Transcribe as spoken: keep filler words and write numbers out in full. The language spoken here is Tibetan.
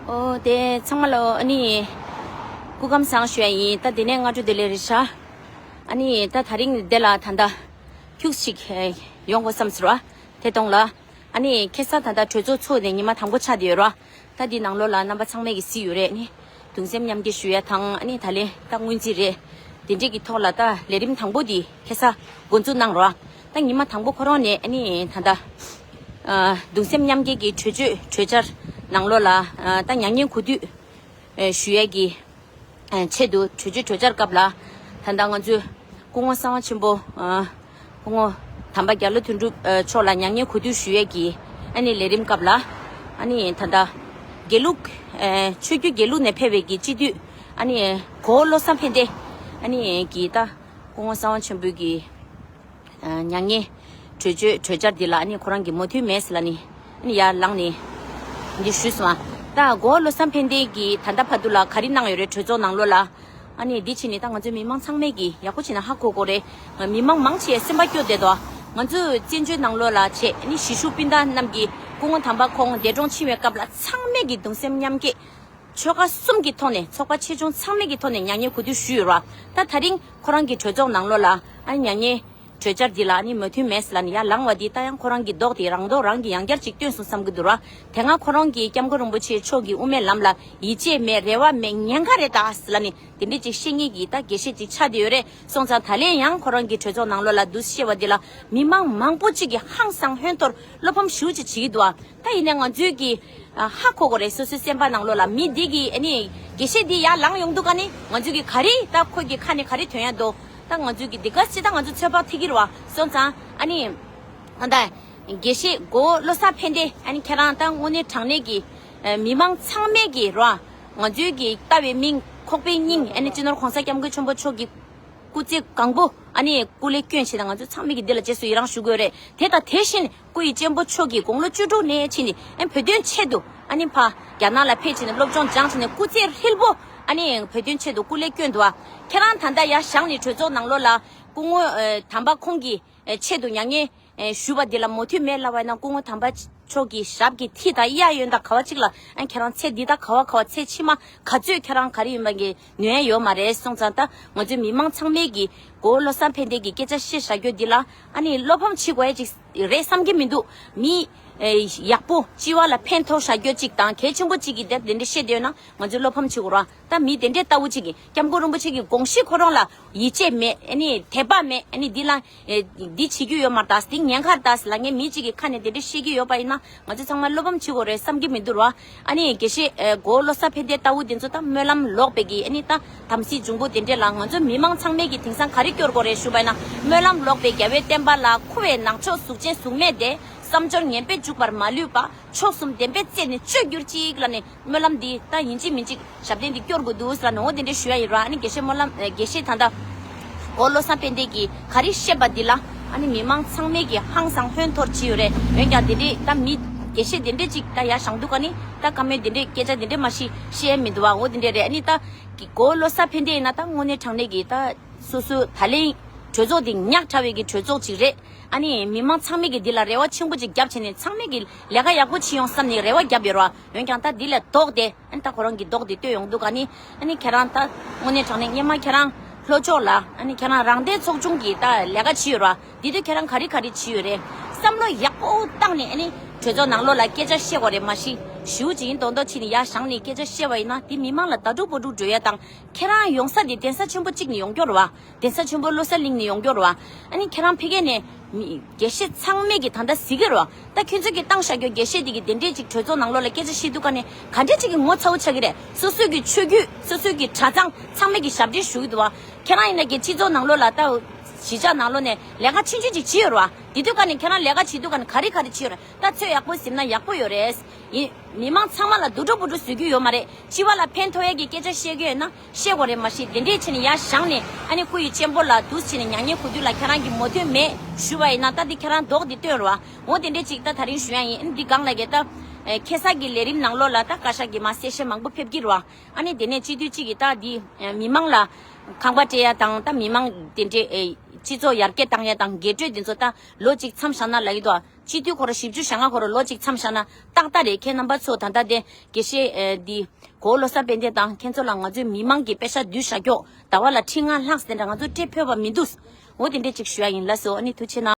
ཨོ་དེ་ཚང་མ་ལ་ཨ་ནི་སྐུ་ཁམས་བཟང་ཞུ་ཡ་ཡིན། ད་དེ་ནས་སྔ་དྲོ་བདེ་ལེགས་རེད་ཤག་ཨ་ནི་ད་དེ་རིང་འདི་ལ་ད་ལྟ་ཁྱུག་ཅིག་ཡོང་དགོས་བསམ་ཟེར་བ་དེ་གཏོང་ལ། ཨ་ནི་ཁ་སང་ད་ལྟ་གྲོས་ཚོགས་ཚོགས་ནས་ཉི་མ་དང་པོ་ཆགས་བསྡད་ཡོད་ར། ད་འདི་ནང་ལོགས་ལ་རྣམ་པ་ཚང་མས་ཀྱི་གཟིགས་ཡོད་རེད། ཨ་ནི་གདུང་སེམས་མཉམ་སྐྱེད་ཞུ་ཡ་དང་། ཨ་ནི་ད་ལན་ད་སྔོན་རྩིས་རེད། དེ་འདྲས་ཀྱི་ཐོག་ལ་ད་ལས་རིམ་དང་པོ་འདི་ཁ་སང་འགོ་འཛུགས་གནང་ར། ད་ཉི་མ་དང་པོ་ཁོ་རང་ནས་ཨ་ནི་ད་ལྟ་ཨ་གདུང་སེམས་མཉམ་སྐྱེད་ཀྱི་གྲོས་ཆོད་གྲོས་འཆར་ནང་ལོགས་ལ་ཨ་ད་མྱ་ངན་གུས་འདུད་ཨ་ཞུ་ཡས་ཀྱི་ཨ་ཆེད་དུ་གྲོས་ཆོད་གྲོས་འཆར་སྐབས་ལ། ད་ལྟ་ང་ཚོས་སྐུ་ངོ་གསང་བ་ཆེན་པོ་ཨ་སྐུ་ངོ་དམ་པ་རྒྱ་ལོ་དོན་གྲུབ་ཨ་མཆོག་ལ་མྱ་ངན་གུས་འདུད་ཞུ་ཡས་ཀྱི་ཨ་ནི་ལས་རིམ་སྐབས་ལ། ཨ་ནི་ད་ལྟ་དགེ་ལུགས་ཨ་ཆོས་བརྒྱུད་དགེ་ལུགས་ནས་ཕེབས་པའི་གི་སྤྱི་འཐུས་ཨ་ནི་གོ་བོ་བློ་བཟང་ཕན་བདེ་ཨ་ནི་གི་ད་སྐུ་ངོ་གསང་བ་ཆེན་པོའི་གི་ཨ་མྱ་ངན་གྲོས་ཆོད་གྲོས་འཆར་འདི་ལ་ཨ་ནི་ཁོ་རང་གིས་མོས་མཐུན་མེད་ཟེར་ལབ་ནས་ཨ་ནི་ཡར་ལངས་ནས་འདི་ཞུས་སོང་། ད་གོ་བོ་བློ་བཟང་ཕན་བདེ་གིས་ད་ལྟ་བར་དུ་ལ་ག་རེ་གནང་ཡོད་རེད། གྲོས་ཚོགས་ནང་ལོགས་ལ་ཨ་ནི་འདི་ཕྱིན་ནས་ད་ང་ཚོའི་མི་མང་ཚང་མས་ཀྱིས་ཡག་པོ་བྱས་ན་ཧ་གོ་གོ་རེད། མི་མང་མང་ཆེ་སེམས་པ་སྐྱོ་བསྡད་དོ། ང་ཚོའི་བཙན་བྱོལ་ནང་ལོགས་ལ་བྱས་ཨ་ནི་གཞིས་བཞུགས་སྤུན་ཟླ་རྣམས་ཀྱིས་སྐུ་ངོ་དམ་པ་ཁོང་འདས་གྲོངས་ཕྱིན་པའི་སྐབས་ལ་ཚང་མས་ཀྱིས་གདུང་སེམས་མཉམ་སྐྱེད་ཆོལ་ཁ་གསུམ་གྱི་ཐོག་ནས་ཚོགས་པ་ཆེ་ཆུང་ཚང་མས་ཀྱི་ཐོག་ནས་མྱ་ངན་གུས་འདུད་ཞུས་ཡོད་ར། ད་དེ་རིང་ཁོ་རང་གི་གྲོས་ཚོགས་ནང་ལོགས་ལ་ཨ་ནི་མྱ་ངན་གྲོས་འཆར་འདི་ལ་ཨ་ནི་མོས་མཐུན་མེད་ཟེར་ལབ་ནས་ཡར་ལངས་པ་འདི་ད་ཡང་ཁོ་རང་གི་མདོག་དེ་རང་མདོག་རང་གིས་ཡང་བསྐྱར་ཅིག་སྟོན་སོང་བསམ་གྱི་འདུག་ར། དེ་སྔ་ཁོ་རང་གིས་སྐྱབས་མགོན་རིན་པོ་ཆེ་མཆོག་གི་དབུ་མའི་ལམ་ལ་ཡིད་ཆེས་མེད། རེ་བ་མེད། ཉེན་ཁ་རེད་ད་ཟེར་ལབ་ནས་དེ་འདྲས་ཅིག་བཤད་མཁན་གྱི་ད་དགེ་བཤེས་ཅིག་ཆགས་བསྡད་ཡོད་རེད། སོང་ཙང་ད་ལན་ཡང་ཁོ་རང་གི་གྲོས་ཚོགས་ནང་ལོགས་ལ་འདུག་བཤད་པ་འདི་ལ་མི་མང་མང་པོ་ཅིག་གིས་ཧང་སང་ཧོན་ཐོར་བློ་ཕམ་ཞེ་པོ་ཅིག་བྱེད་ཀྱི་འདུག་ཨ། ད་ཡིན་ནའི་ང་ཚོའི་གི་ཨ་ཧ་གོ་གོ་རེད། སོ་སོའི་སེམས་པ་ནང་ལོགས་ལ་མི་འདི་གི་ཨ་ནི་དགེ་བཤེས་འདི་ཡར་ལངས་ཡོང་དུས་ཀ་ནི་ང་ཚོའི་གི་ག་རེ་ད་ཁོ་གི་ཁ་ནས་ག་རེ་ཐོན་ཡ་འདུག་ད་ང་ཚོའི་གི་འདི་ག་ཅི་ད་ང་ཚོ་ཚོད་དཔག་ཐིག་གི་རེད་བ། སོང་ཙང་ཨ་ནི་ད་དགེ་བཤེས་གོ་བོ་བློ་བཟང་ཕན་བདེ་ཨ་ནི་ཁྱེད་རང་ད་དངོས་གནས་དྲང་གནས་ཀྱི་ཨ་མི་མང་ཚང་མས་གི་རེད་བ། ང་ཚོའི་གི་ལྟ་བའི་མིག་ཁོག་པའི་སྙིང་ཨ་ནི་སྤྱི་ནོར་གོང་ས་སྐྱབས་མགོན་ཆེན་པོ་མཆོག་གི་སྐུ་ཚེ་གང་པོ་ཨ་ནི་སྐུ་ལས་བསྐྱོན་བྱས་ནས་ང་ཚོ་ཚང་མས་ཀྱི་འདི་ལ་རྗེས་སུ་ཡི་རང་ཞུ་དགོས་རེད། དེ་དང་དེ་བཞིན་སྐུ་ཡི་གཅེན་པོ་མཆོག་གིས་དགུང་ལོ་བཅུ་དྲུག་ནས་ཕྱིན་ནས་ཨ་ནི་བོད་དོན་ཆེད་དུ་ཨ་ནི་ཕ་རྒྱ་ནག་ལ་ཕེབས་བྱས་ནས་སློབ་སྦྱོང་སྦྱངས་བྱས་ནས་སྐུ་ཚེ་ཧྲིལ་པོ་ཨ་ནི་བོད་དོན་ཆེད་དུ་སྐུ་ལས་བསྐྱོན་འདུག་ཨ། ཁྱེད་རང་ད་ལྟ་ཡར་བཞེངས་ནས་གྲོས་ཚོགས་ནང་ལོགས་ལ་སྐུ་ངོ་ཨ་དམ་པ་ཁོང་གི་ཨ་ཆེད་དུ་མྱ་ངན་ཨེ་ཞུ་བ་འདི་ལ་མོས་མཐུན་མེད་ལབ་པ་ཡིན་ན། སྐུ་ངོ་དམ་པ་མཆོག་གི་ཞབས་ཀྱི་མཐིལ་དང་གཡས་གཡོན་དང་ག་བ་གཅིག་ལ་ཨ་ཁྱེད་རང་ཚེ་འདི་དང་ག་བ་ག་བ་ཚེ་ཕྱི་མ་ག་ཚོད་ཁྱེད་རང་ག་རེ་ཡིན་པ་གི་ནུས་ཡ་ཡོད་མ་རེད། སོང་ཙང་ད་ང་ཚོའི་མི་མང་ཚང་མས་ཀྱི་གོ་བོ་བློ་བཟང་ཕན་བདེ་གི་སྐད་ཆ་བཤད་བཞག་རྒྱུ་འདི་ལ་ཨ་ནི་བློ་ཕམ་བྱེད་དགོས་ཡ་ཅིག་རེད་བསམ་གྱི་མི་འདུག་མི་ཨེ་ཡག་པོ་སྤྱི་བ་ལ་ཕན་ཐོགས་བཞག་རྒྱུ་ཅིག་དང་གལ་ཆེན་པོ་ཅིག་གི་དེ་འདི་འདྲ་བཤད་བསྡད་ཡོད་ན་ང་ཚོས་བློ་ཕམ་བྱེད་དགོས་ར། ད་མི་དེ་འདྲའི་ལྟ་བུ་ཅིག་གིས་སྐྱབས་མགོན་རིན་པོ་ཆེ་གི་དགོངས་གཞི་ཁོ་རང་ལ་ཡིད་ཆེས་མེད། ཨ་ནི་དད་པ་མེད། ཨ་ནི་འདི་ལ་ཨེ་འདི་བྱེད་རྒྱུ་ཡོད་མ་རེད། འདི་ཉེན་ཁ་རེད་ལབ་མཁན་མི་གཅིག་གི་ཁ་ནས་དེ་འདྲ་བཤད་ཀྱི་ཡོད་པ་ཡིན་ན་ང་ཚོ་ཚང་མ་བློ་ཕམ་བྱེད་དགོས་རེད་བསམ་གྱི་མི་འདུག་ར། ཨ་ནི་དགེ་བཤེས་ཨེ་གོ་བོ་བློ་བཟང་ཕན་བདེ་ལྟ་བུ་དེ་ཚོ་ད་སྨོན་ལམ་ལོག་པའི་གི་ཨ་ནི་ད་དམ་སྲི་འབྱུང་པོ་དེ་འདྲས་ལ་ང་ཚོ་མི་མང་ཚང་མས་ཀྱི་དེང་སང་ག་རེ་སྐྱོར་དགོས་རེད་ཞུ་བ་ཡིན་ན། སྨོན་ལམ་ལོག་པའི་རྒྱལ་བའི་བསྟན་པ་ལ་འཁུ་བའི་ནག་ཕྱོགས་གཟུགས་ཅན་གཟུགས་མེད་དེ། བསམ་སྦྱོར་ངན་པས་འཇུག་པར་མ་ལུས་པ། མཆོག་གསུམ་བདེན་པའི་རྩད་ནས་གཅོད་གྱུར་ཅིག་ལབ་ནས་སྨོན་ལམ་འདི་ད་ཡིན་གཅིག་མིན་གཅིག་ཞབས་བརྟན་འདི་སྐྱོར་དགོས་འདུག་ཟེར་ལབ་ནས་འོ་དེ་འདྲ་ཞུ་ཡ་ཡིན་ར། ཨ་ནི་དགེ་བཤེས་སྨོན་ལམ་ཨ་དགེ་བཤེས་ད་ལྟ་གོ་བོ་བློ་བཟང་ཕན་བདེ་གིས་ག་རེ་བཤད་པ་འདི་ལ་ཨ་ནི་མི་མང་ཚང་མས་ཀྱི་ཧང་སང་ཧོན་ཐོར་བྱས་ཡོད་རེད། འོན་ཀྱང་དེ་འདྲའི་ད་མི་དགེ་བཤེས་དེ་འདྲས་ཅིག་ད་ཡར་བཞེངས་འདུག་ག་ནི་ད་བཀའ་མོལ་དེ་འདྲས་སྐད་ཆ་དེ་འདྲས་མ་ཤི་བཤད་ཡ་མི་འདུག་བ། འོ་དེ་འདྲས་རེད། ཨ་ནི་ད་གོ་བོ་བློ་བཟང་ཕན་བདེ་ཡིན་ན་ད་དངོས་གནས་དྲང་གནས་ཀྱི་ད་སོ་སོ་ད་ལན་གྲོས་ཚོགས་འདི་ཉག་ཕྲ་བའི་གི་གྲོས་ཚོགས་ཅིག་རེད། ཨ་ནི་མི་མང་ཚང་མས་ཀྱི་འདི་ལ་རེ་བ་ཆེན་པོ་ཅིག་བརྒྱབ་བྱས་ནས་ཚང་མས་ཀྱི་ལས་ཀ་ཡག་པོ་བྱེད་ཡོང་བསམ་ནས་རེ་བ་བརྒྱབ་ཡོད་ར། འོན་ཀྱང་ད་འདི་ལས་ལྡོག་སྟེ་ཨ་ནི་ད་ཁོ་རང་གི་ལྡོག་སྟེ་ལྟོས་ཡོང་འདུག་ག་ནི། ཨ་ནི་ཁྱེད་རང་ད་དངོས་གནས་དྲང་གནས་སྔོན་མ་ཁྱེད་རང་ལྷོ་ཕྱོགས་ལ་ཨ་ནི་ཁྱེད་རང་རང་བདེན་ཚོགས་ཆུང་གི་ད་ལས་ཀ་བྱེད་ཡོད་ར། འདི་དུས་ཁྱེད་རང་ག་རེ་ག་རེ་བྱེད་ཡོད་རེད། བསམ་བློ་ཡག་པོ་བཏང་ནས་ཨ་ནི་གྲོས་ཚོགས་ནང་ལོགས་ལ་སྐད་ཆ་བཤད་དགོས་རེད། མ་གཞི་ཞུ་ཅིག་ཡིན་མདོག་མདོག་བྱས་ནས་ཡར་བཞེངས་ནས་སྐད་ཆ་བཤད་པ་ཡིན་ན་དེ་མི་མང་ལ་ད་དྲུག་པོ་དྲུག་འགྲོ་ཡ་དང་། ཁྱེད་རང་ཡོང་ས་དེ་གདན་ས་ཆེན་པོ་གཅིག་ནས་ཡོང་རྒྱུ་རེད་བ། གདན་ས་ཆེན་པོ་བློ་གསལ་གླིང་ནས་ཡོང་རྒྱུ་རེད་བ། ཨ་ནི་ཁྱེད་རང་ཕ་གི་ནས་མི་དགེ་བཤེས་ཚང་མས་ཀྱི་ད་ལྟ་གཟིགས་ཀྱི་རེད་བ། ད་ཁྱོད་ཚོས་ཀྱི་བཏང་བཞག་རྒྱུ་དགེ་བཤེས་དེ་གི་དེ་འདྲས་ཅིག་གྲོས་ཚོགས་ནང་ལོགས་ལ་སྐད་ཆ་བཤད་དུས་ཀ་ནས་ག་འདྲས་ཅིག་གི་ངོ་ཚ་བོ་ཆགས་ཀྱི་རེད། སོ་སོའི་གི་ཆོས་བརྒྱུད་སོ་སོའི་གི་གྲྭ་ཚང་ཚང་མས་ཀྱི་ཞབས་འདྲེན་ཞུ་གི་འདུག་བ། ཁྱེད་རང་ཡིན་ན་གི་སྤྱི་ཚོགས་ནང་ལོགས་ལ་ད་གཞིས་ཆགས་ནང་ལོགས་ནས་ལས་ཀ་ཆུང་ཆུང་ཅིག་བྱེད་ཡོད་རེད་བ། དེ་དུས་ཀ་ནས་ཁྱེད་རང་ལས་ཀ་བྱེད་དུས་ཀ་ནས་ག་རེ་ག་རེ་བྱེད་ཡོད་རེད། ད་ཚོད་ཡག་པོ་ཟིན་ན་ཡག་པོ་ཡོད་རེད། ཡིན། མི་མང་ཚང་མ་ལ་དུ་འགྲོ་བུ་འགྲོ་བཟོ་རྒྱུ་ཡོད་མ་རེད། སྤྱི་བ་ལ་ཕན་ཐོགས་ཡས་ཀྱི་སྐད་ཆ་བཤད་རྒྱུ་ཡོད་ན་བཤད་དགོས་རེད། མ་གཞི་དེ་འདྲས་བྱས་ནས་ཡར་བཞེངས་ནས་ཨ་ནི་སྐུ་ཡི་གཅེན་པོ་ལ་འདུག་བྱས་ནས་མྱ་ངན་གུས་འདུད་ལ་ཁྱེད་རང་གི་མོས་མཐུན་མེད་ཞུ་བ་ཡིན་ན་ད་འདི་ཁྱེད་རང་ལྡོག་འདི་སྟོན་རོགས། འོ་དེ་འདྲས་ཅིག་ད་དེ་རིང་ཞུ་ཡ་ཡིན། ཨ་ནི་འདི་སྒང་ལ་གི་ད་ཁ་སང་གི་ལས་རིམ་ནང་ལོགས་ལ་ད་བཀའ་ཤག་གི་མ་གསལ་བཤད་མང་པོ་ཕེབས་ཀྱི་རེད་བ། ཨ་ནི་དེ་ནས་སྤྱི་འཐུས་གཅིག་གིས་ད་འདི་མི་མང་ལ་ཁང་པ་སྤྲད་ཡ་དང་ད་མི་མང་དེ་འདྲས་ སྤྱི་ཚོགས་ཡར་རྒྱས་བཏང་ཡ་དང་རྒྱས་སྤྲོས་དེ་ཚོ་ད་ལོ་གཅིག་མཚམས་བཞག་ན་ལབ་ཀྱི་འདུག་སྤྱི་འཐུས་ཁོ་ར་བཞི་བཅུ་ཞེ་ལྔ་ཁོ་ར་ལོ་གཅིག་མཚམས་བཞག་ན་ཏག་ཏག་རེད། ཁྱེད་རྣམ་པ་ཚོ་ད་ལྟ་དེ་དགེ་བཤེས་ཨེ་འདི་གོ་བོ་བློ་བཟང་དཔལ་ལྡན་དང་ཁྱེད་ཚོ་ལ་ང་ཚོའི་མི་མང་གི་པེ་ཤ་བསྡུས་བཞག་ཀྱོག་ཟླ་བ་ལ་ཁྲི་ལྔ་ལྷག་དེ་འདྲ་ང་ཚོ་སྤྲད་ཕོད་པ་མི་འདུག་འོ་དེ་འདྲས་ཅིག་ཞུ་ཡ་ཡིན། ལགས་སོ། ཨ་ནི་ཐུགས་རྗེ་གནང་།